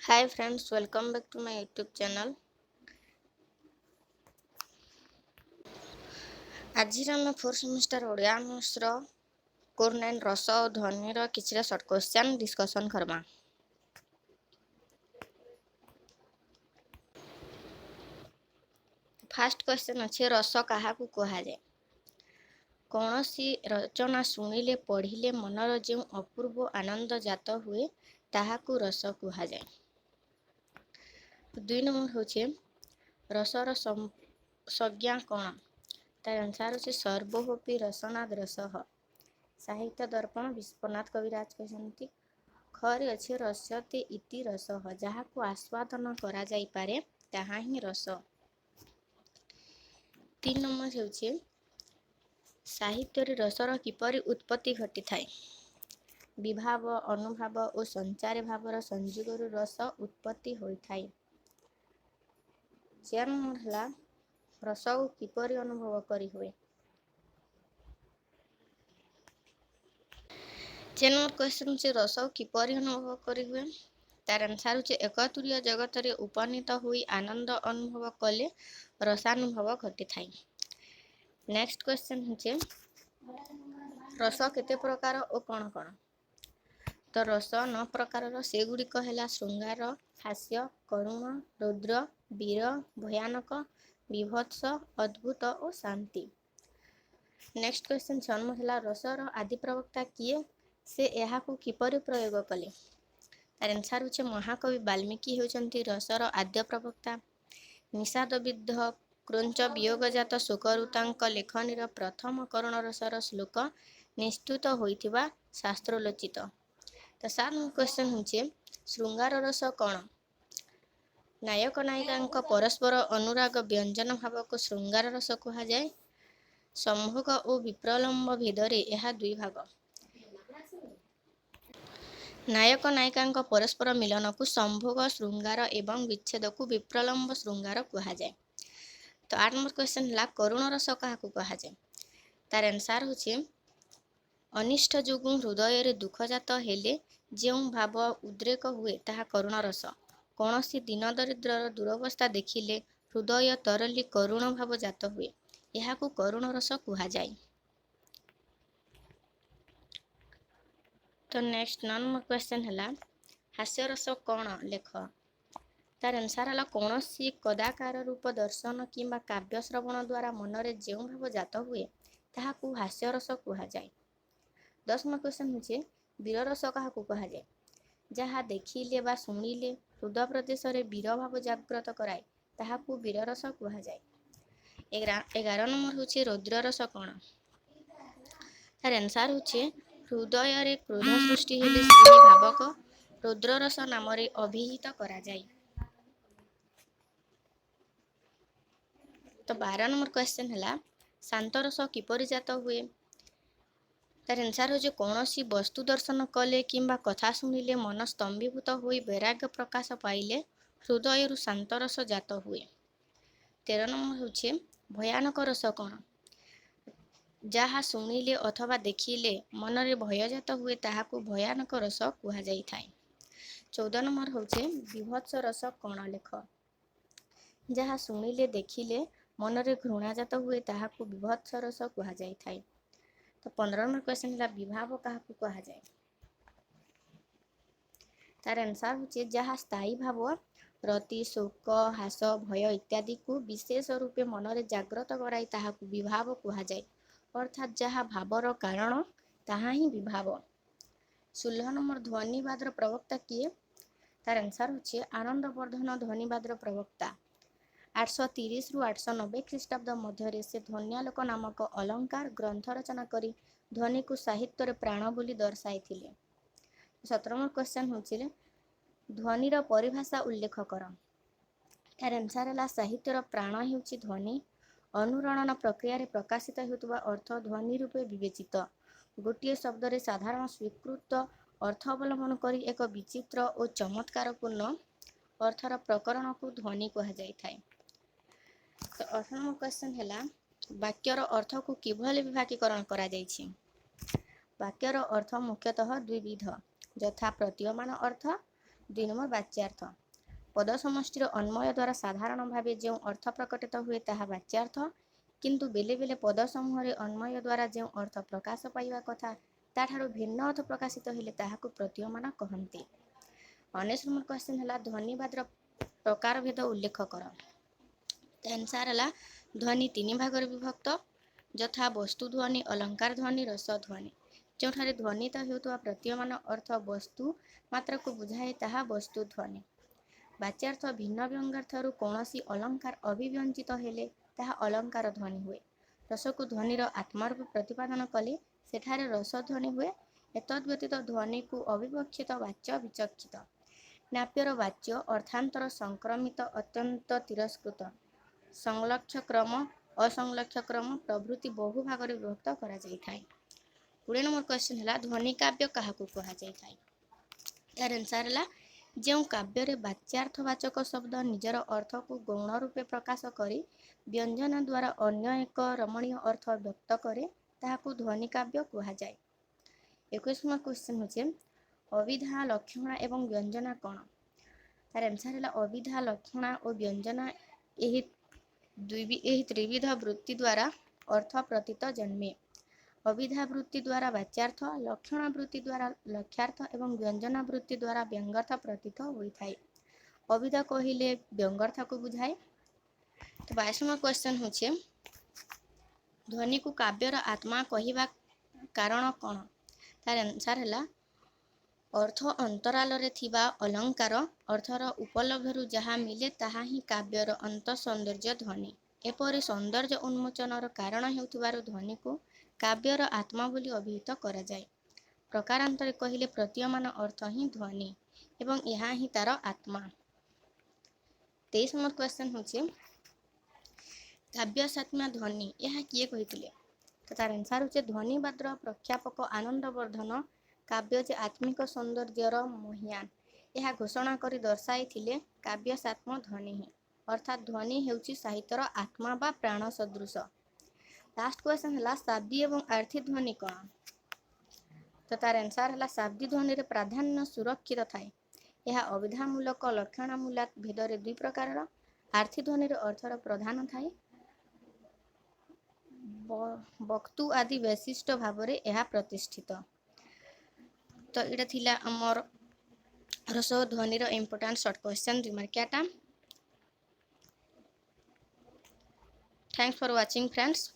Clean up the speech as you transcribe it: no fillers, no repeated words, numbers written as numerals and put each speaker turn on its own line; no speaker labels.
Hi friends, welcome back to my YouTube channel. ଆଜିର ଆମେ fourth semester Odia ଅନର୍ସର core 9 ରସ ଓ ଧ୍ୱନିର କିଛିଟା ସର୍ଟ କ୍ୱେଶ୍ଚନ୍ ଡିସ୍କସନ୍ କର୍ମା। ଫାର୍ଷ୍ଟ କ୍ୱେଶ୍ଚନ୍ ଅଛି, ରସ କାହାକୁ କୁହାଯାଏ? କୌଣସି ରଚନା ଶୁଣିଲେ, ପଢ଼ିଲେ ମନର ଯେଉଁ ଅପୂର୍ବ ଆନନ୍ଦ ଜାତ ହୁଏ, ତାହାକୁ ରସ କୁହାଯାଏ। 2 ନମ୍ବର ହେଉଛି, ରସର ସଂଜ୍ଞା କ'ଣ? ତାର ଆନ୍ସର୍ ହେଉଛି ସର୍ବୋପି ରସନାଦ ରସଃ। ସାହିତ୍ୟ ଦର୍ପଣ ବିଶ୍ୱନାଥ କବିରାଜ କହିଛନ୍ତି। ଖରେ ଅଛି ରସ୍ୟତେ ଇତି ରସଃ, ଯାହାକୁ ଆସ୍ୱାଦନ କରାଯାଇପାରେ ତାହା ହିଁ ରସ। 3 ନମ୍ବର ହେଉଛି, ସାହିତ୍ୟରେ ରସର କିପରି ଉତ୍ପତ୍ତି ଘଟିଥାଏ? ବିଭାବ, ଅନୁଭାବ ଓ ସଞ୍ଚାର ଭାବର ସଂଯୋଗରୁ ରସ ଉତ୍ପତ୍ତି ହୋଇଥାଏ। 4 ନମ୍ବର ହେଲା, ରସକୁ କିପରି ଅନୁଭବ କରିହୁଏ? 4 ନମ୍ବର କ୍ୱେଶ୍ଚନ୍ ହେଉଛି, ରସକୁ କିପରି ଅନୁଭବ କରିହୁଏ? ତାର ଆନ୍ସର୍ ହେଉଛି ଏକତୁରୀୟ ଜଗତରେ ଉପନୀତ ହୋଇ ଆନନ୍ଦ ଅନୁଭବ କଲେ ରସାନୁଭବ ଘଟିଥାଏ। ନେକ୍ସଟ କ୍ୱେଶ୍ଚନ୍ ହେଉଛି, ରସ କେତେ ପ୍ରକାର ଓ କ'ଣ କ'ଣ? ତ ରସ 9 ପ୍ରକାରର, ସେଗୁଡ଼ିକ ହେଲା ଶୃଙ୍ଗାର, ହାସ୍ୟ, କରୁଣ, ରୌଦ୍ର, ବୀର, ଭୟାନକ, ବିଭତ୍ସ, ଅଦ୍ଭୁତ ଓ ଶାନ୍ତି। ନେକ୍ସଟ କ୍ୱେଶ୍ଚନ୍ 6 ନମ୍ବର ହେଲା, ରସର ଆଦି ପ୍ରବକ୍ତା କିଏ? ସେ ଏହାକୁ କିପରି ପ୍ରୟୋଗ କଲେ? ତାର ଆନ୍ସର୍ ହେଉଛି ମହାକବି ବାଲ୍ମୀକି ହେଉଛନ୍ତି ରସର ଆଦ୍ୟ ପ୍ରବକ୍ତା। ନିଷାଦବିଦ୍ଧ କ୍ରୌଞ୍ଚ ବିୟୋଗଜାତ ଶୋକରୁ ତାଙ୍କ ଲେଖନୀର ପ୍ରଥମ କରୁଣ ରସର ଶ୍ଲୋକ ନିଃସୃତ ହୋଇଥିବା ଶାସ୍ତ୍ରୋଲୋଚିତ। ତ 7 ନମ୍ବର କ୍ୱେଶ୍ଚନ୍ ହେଉଛି, ଶୃଙ୍ଗାର ରସ କ'ଣ? ନାୟକ ନାୟିକାଙ୍କ ପରସ୍ପର ଅନୁରାଗ ବ୍ୟଞ୍ଜନ ଭାବକୁ ଶୃଙ୍ଗାର ରସ କୁହାଯାଏ। ସମ୍ଭୋଗ ଓ ବିପ୍ରଲମ୍ବ ଭେଦରେ ଏହା ଦୁଇ ଭାଗ। ନାୟକ ନାୟିକାଙ୍କ ପରସ୍ପର ମିଳନକୁ ସମ୍ଭୋଗ ଶୃଙ୍ଗାର ଏବଂ ବିଚ୍ଛେଦକୁ ବିପ୍ରଲମ୍ବ ଶୃଙ୍ଗାର କୁହାଯାଏ। ତ 8 ନମ୍ବର କ୍ୱେଶ୍ଚନ୍ ହେଲା, କରୁଣ ରସ କାହାକୁ କୁହାଯାଏ? ତାର ଆନ୍ସର୍ ହେଉଛି ଅନିଷ୍ଟ ଯୋଗୁଁ ହୃଦୟରେ ଦୁଃଖଜାତ ହେଲେ ଯେଉଁ ଭାବ ଉଦ୍ରେକ ହୁଏ, ତାହା କରୁଣ ରସ। କୌଣସି ଦୀନ ଦରିଦ୍ରର ଦୁରବସ୍ଥା ଦେଖିଲେ ହୃଦୟ ତରଳି କରୁଣ ଭାବ ଜାତ ହୁଏ, ଏହାକୁ କରୁଣ ରସ କୁହାଯାଏ। ତ ନେକ୍ସଟ 9 ନମ୍ବର କ୍ୱେଶ୍ଚନ୍ ହେଲା, ହାସ୍ୟରସ କ'ଣ ଲେଖ। ତାର ଆନ୍ସର୍ ହେଲା କୌଣସି କଦାକାର ରୂପ ଦର୍ଶନ କିମ୍ବା କାବ୍ୟ ଶ୍ରବଣ ଦ୍ୱାରା ମନରେ ଯେଉଁ ଭାବ ଜାତ ହୁଏ, ତାହାକୁ ହାସ୍ୟରସ କୁହାଯାଏ। 10 ନମ୍ବର କ୍ୱେଶ୍ଚନ୍ ହେଉଛି, ବୀରରସ କାହାକୁ କୁହାଯାଏ? ଯାହା ଦେଖିଲେ ବା ଶୁଣିଲେ ହୃଦୟ ପ୍ରଦେଶରେ ବୀରଭାବ ଜାଗ୍ରତ କରାଏ, ତାହାକୁ ବୀରରସ କୁହାଯାଏ। 11 ନମ୍ବର ହେଉଛି, ରୌଦ୍ରରସ କ'ଣ? ତାର ଆନ୍ସର୍ ହେଉଛି ହୃଦୟରେ କ୍ରୋଧ ସୃଷ୍ଟି ହେଲେ ସେହି ଭାବକ ରୌଦ୍ରରସ ନାମରେ ଅଭିହିତ କରାଯାଏ। ତ 12 ନମ୍ବର କ୍ୱେଶ୍ଚନ୍ ହେଲା, ଶାନ୍ତରସ କିପରି ଜାତ ହୁଏ? ତାର ଆନ୍ସର୍ ହେଉଛି କୌଣସି ବସ୍ତୁ ଦର୍ଶନ କଲେ କିମ୍ବା କଥା ଶୁଣିଲେ ମନ ସ୍ତମ୍ଭୀଭୂତ ହୋଇ ବୈରାଗ୍ୟ ପ୍ରକାଶ ପାଇଲେ ହୃଦୟରୁ ଶାନ୍ତରସ ଜାତ ହୁଏ। 13 ନମ୍ବର ହେଉଛି, ଭୟାନକ ରସ କ'ଣ? ଯାହା ଶୁଣିଲେ ଅଥବା ଦେଖିଲେ ମନରେ ଭୟଜାତ ହୁଏ, ତାହାକୁ ଭୟାନକ ରସ କୁହାଯାଇଥାଏ। 14 ନମ୍ବର ହେଉଛି, ବିଭତ୍ସ ରସ କ'ଣ ଲେଖ। ଯାହା ଶୁଣିଲେ ଦେଖିଲେ ମନରେ ଘୃଣାଜାତ ହୁଏ, ତାହାକୁ ବିଭତ୍ସ ରସ କୁହାଯାଇଥାଏ। ତ 15 ନମ୍ବର କ୍ୱେଶ୍ଚନ୍ ହେଲା, ବିଭାବ କାହାକୁ କୁହାଯାଏ? ତାର ଆନ୍ସର୍ ହେଉଛି ଯାହା ସ୍ଥାୟୀ ଭାବ ରତି, ଶୋକ, ହାସ, ଭୟ ଇତ୍ୟାଦିକୁ ବିଶେଷ ରୂପେ ମନରେ ଜାଗ୍ରତ କରାଇ, ତାହାକୁ ବିଭାବ କୁହାଯାଏ। ଅର୍ଥାତ୍ ଯାହା ଭାବର କାରଣ, ତାହା ହିଁ ବିଭାବ। 16 ନମ୍ବର, ଧ୍ୱନିବାଦର ପ୍ରବକ୍ତା କିଏ? ତାର ଆନ୍ସର୍ ହେଉଛି ଆନନ୍ଦବର୍ଦ୍ଧନ ଧ୍ୱନିବାଦର ପ୍ରବକ୍ତା। 830ରୁ 890 ଖ୍ରୀଷ୍ଟାବ୍ଦ ମଧ୍ୟରେ ସେ ଧ୍ୱନ୍ୟାଲୋକ ନାମକ ଅଳଙ୍କାର ଗ୍ରନ୍ଥ ରଚନା କରି ଧ୍ୱନିକୁ ସାହିତ୍ୟରେ ପ୍ରାଣ ବୋଲି ଦର୍ଶାଇଥିଲେ। 17 ନମ୍ବର କ୍ୱେଶ୍ଚନ୍ ହେଉଛି, ଧ୍ୱନିର ପରିଭାଷା ଉଲ୍ଲେଖ କର। ତାର ଆନ୍ସର୍ ହେଲା ସାହିତ୍ୟର ପ୍ରାଣ ହେଉଛି ଧ୍ୱନି। ଅନୁରଣନ ପ୍ରକ୍ରିୟାରେ ପ୍ରକାଶିତ ହେଉଥିବା ଅର୍ଥ ଧ୍ୱନି ରୂପେ ବିବେଚିତ। ଗୋଟିଏ ଶବ୍ଦରେ ସାଧାରଣ ସ୍ୱୀକୃତ ଅର୍ଥ ଅବଲମ୍ବନ କରି ଏକ ବିଚିତ୍ର ଓ ଚମତ୍କାରପୂର୍ଣ୍ଣ ଅର୍ଥର ପ୍ରକରଣକୁ ଧ୍ୱନି କୁହାଯାଇଥାଏ। ତ 18 ନମ୍ବର କ୍ୱେଶ୍ଚନ୍ ହେଲା, ବାକ୍ୟର ଅର୍ଥକୁ କିଭଳି ବିଭାଗୀକରଣ କରାଯାଇଛି? ବାକ୍ୟର ଅର୍ଥ ମୁଖ୍ୟତଃ ଦ୍ୱିବିଧ, ଯଥା ପ୍ରତୀୟମାନ ଅର୍ଥ, 2 ନମ୍ବର ବାଚ୍ୟାର୍ଥ। ପଦ ସମଷ୍ଟିର ଅନ୍ୱୟ ଦ୍ୱାରା ସାଧାରଣ ଭାବେ ଯେଉଁ ଅର୍ଥ ପ୍ରକଟିତ ହୁଏ, ତାହା ବାଚ୍ୟାର୍ଥ। କିନ୍ତୁ ବେଲେ ବେଲେ ପଦ ସମୂହରେ ଅନ୍ୱୟ ଦ୍ୱାରା ଯେଉଁ ଅର୍ଥ ପ୍ରକାଶ ପାଇବା କଥା, ତାଠାରୁ ଭିନ୍ନ ଅର୍ଥ ପ୍ରକାଶିତ ହେଲେ ତାହାକୁ ପ୍ରତୀୟମାନ କହନ୍ତି। 19 ନମ୍ବର କ୍ୱେଶ୍ଚନ୍ ହେଲା, ଧ୍ୱନିବାଦର ପ୍ରକାରଭେଦ ଉଲ୍ଲେଖ କର। ଆନ୍ସର୍ ହେଲା, ଧ୍ୱନି ତିନି ଭାଗରେ ବିଭକ୍ତ, ଯଥା ବସ୍ତୁ ଧ୍ୱନି, ଅଳଙ୍କାର ଧ୍ୱନି, ରସ ଧ୍ୱନି। ଯେଉଁଠାରେ ଧ୍ୱନିତ ହେଉଥିବା ପ୍ରତୀୟମାନ ଅର୍ଥ ବସ୍ତୁ ମାତ୍ରାକୁ ବୁଝାଏ, ତାହା ବସ୍ତୁ ଧ୍ୱନି। ବାଚ୍ୟାର୍ଥ ଭିନ୍ନ ବ୍ୟଙ୍ଗାର୍ଥରୁ କୌଣସି ଅଳଙ୍କାର ଅଭିବ୍ୟଞ୍ଜିତ ହେଲେ ତାହା ଅଳଙ୍କାର ଧ୍ୱନି ହୁଏ। ରସକୁ ଧ୍ୱନିର ଆତ୍ମା ରୂପେ ପ୍ରତିପାଦନ କଲେ ସେଠାରେ ରସ ଧ୍ୱନି ହୁଏ। ଏତଦ୍ ବ୍ୟତୀତ ଧ୍ୱନିକୁ ଅବିବକ୍ଷିତ ବାଚ୍ୟ ବିଚକ୍ଷିତ ନାପ୍ୟର ବାଚ୍ୟ ଅର୍ଥାନ୍ତର ସଂକ୍ରମିତ, ଅତ୍ୟନ୍ତ ତିରସ୍କୃତ, ସଂଲକ୍ଷ୍ୟ କ୍ରମ, ଅସଂଲକ୍ଷ୍ୟ କ୍ରମ ପ୍ରଭୃତି ବହୁ ଭାଗରେ ବିଭକ୍ତ କରାଯାଇଥାଏ। 20 ନମ୍ବର କ୍ୱେଶ୍ଚନ୍ ହେଲା, ଧ୍ୱନି କାବ୍ୟ କାହାକୁ କୁହାଯାଇଥାଏ? ତାର ଆନ୍ସର୍ ହେଲା, ଯେଉଁ କାବ୍ୟରେ ବାଚ୍ୟାର୍ଥବାଚକ ଶବ୍ଦ ନିଜର ଅର୍ଥକୁ ଗୌଣ ରୂପେ ପ୍ରକାଶ କରି ବ୍ୟଞ୍ଜନା ଦ୍ୱାରା ଅନ୍ୟ ଏକ ରମଣୀୟ ଅର୍ଥ ବ୍ୟକ୍ତ କରେ, ତାହାକୁ ଧ୍ୱନି କାବ୍ୟ କୁହାଯାଏ। 21 ନମ୍ବର କ୍ୱେଶ୍ଚନ୍ ହେଉଛି, ଅଭିଧା, ଲକ୍ଷଣା ଏବଂ ବ୍ୟଞ୍ଜନା କ'ଣ? ତାର ଆନ୍ସର୍ ହେଲା, ଅଭିଧା, ଲକ୍ଷଣା ଓ ବ୍ୟଞ୍ଜନା ଏହି ତ୍ରିବିଧ ବୃତ୍ତି ଦ୍ୱାରା ଅର୍ଥ ପ୍ରତୀତ ଜନ୍ମେ। ଅଭିଧା ବୃତ୍ତି ଦ୍ୱାରା ବାଚ୍ୟାର୍ଥ, ଲକ୍ଷଣା ବୃତ୍ତି ଦ୍ୱାରା ଲକ୍ଷ୍ୟାର୍ଥ ଏବଂ ବ୍ୟଞ୍ଜନା ବୃତ୍ତି ଦ୍ୱାରା ବ୍ୟଙ୍ଗାର୍ଥ ପ୍ରତୀତ ହୋଇଥାଏ। ଅଭିଧା କହିଲେ ବ୍ୟଙ୍ଗାର୍ଥକୁ ବୁଝାଏ। ତ 22 ନମ୍ବର କ୍ୱେଶ୍ଚନ୍ ହେଉଛି, ଧ୍ୱନିକୁ କାବ୍ୟର ଆତ୍ମା କହିବା କାରଣ କ'ଣ? ତାର ଆନ୍ସର୍ ହେଲା, ଅର୍ଥ ଅନ୍ତରାଳରେ ଥିବା ଅଳଙ୍କାର ଅର୍ଥର ଉପଲବ୍ଧରୁ ଯାହା ମିଳେ, ତାହା ହିଁ କାବ୍ୟର ଅନ୍ତଃ ସୌନ୍ଦର୍ଯ୍ୟ ଧ୍ୱନି। ଏପରି ସୌନ୍ଦର୍ଯ୍ୟ ଉନ୍ମୋଚନର କାରଣ ହେଉଥିବାରୁ ଧ୍ୱନିକୁ କାବ୍ୟର ଆତ୍ମା ବୋଲି ଅଭିହିତ କରାଯାଏ। ପ୍ରକାରାନ୍ତରେ କହିଲେ ପ୍ରତୀୟମାନ ଅର୍ଥ ହିଁ ଧ୍ୱନି ଏବଂ ଏହା ହିଁ ତାର ଆତ୍ମା। 23 ନମ୍ବର କ୍ୱେଶ୍ଚନ୍ ହେଉଛି, କାବ୍ୟସାତ୍ମ୍ୟ ଧ୍ୱନି, ଏହା କିଏ କହିଥିଲେ? ତ ତାର ଆନ୍ସର୍ ହେଉଛି, ଧ୍ୱନିବାଦର ପ୍ରଖ୍ୟାପକ ଆନନ୍ଦବର୍ଦ୍ଧନ କାବ୍ୟ ଯେ ଆତ୍ମିକ ସୌନ୍ଦର୍ଯ୍ୟର ମହିୟାନ, ଏହା ଘୋଷଣା କରି ଦର୍ଶାଇଥିଲେ କାବ୍ୟସାତ୍ମ ଧ୍ୱନି ହିଁ, ଅର୍ଥାତ୍ ଧ୍ୱନି ହେଉଛି ସାହିତ୍ୟର ଆତ୍ମା ବା ପ୍ରାଣ ସଦୃଶ। ଲାଷ୍ଟ କ୍ୱେଶ୍ଚନ୍ ହେଲା, ଶାବ୍ଦୀ ଏବଂ ଆର୍ଥୀ ଧ୍ୱନି କ'ଣ? ତ ତାର ଆନ୍ସର୍ ହେଲା, ଶାବ୍ଦୀ ଧ୍ୱନିରେ ପ୍ରାଧାନ୍ୟ ସୁରକ୍ଷିତ ଥାଏ। ଏହା ଅଭିଧାମୂଳକ ଲକ୍ଷଣାମୂଳକ ଭେଦରେ ଦୁଇ ପ୍ରକାରର। ଆର୍ଥୀ ଧ୍ୱନିରେ ଅର୍ଥର ପ୍ରଧାନ ଥାଏ। ବକ୍ତୁ ଆଦି ବୈଶିଷ୍ଟ୍ୟ ଭାବରେ ଏହା ପ୍ରତିଷ୍ଠିତ। ତ ଏଇଟା ଥିଲା ଆମର ରସ ଓ ଧ୍ୱନିର ଇମ୍ପୋର୍ଟାଣ୍ଟ ସର୍ଟ କ୍ୱେଶ୍ଚନ୍ 2 ମାର୍କିଆଟା। Thanks for watching, friends.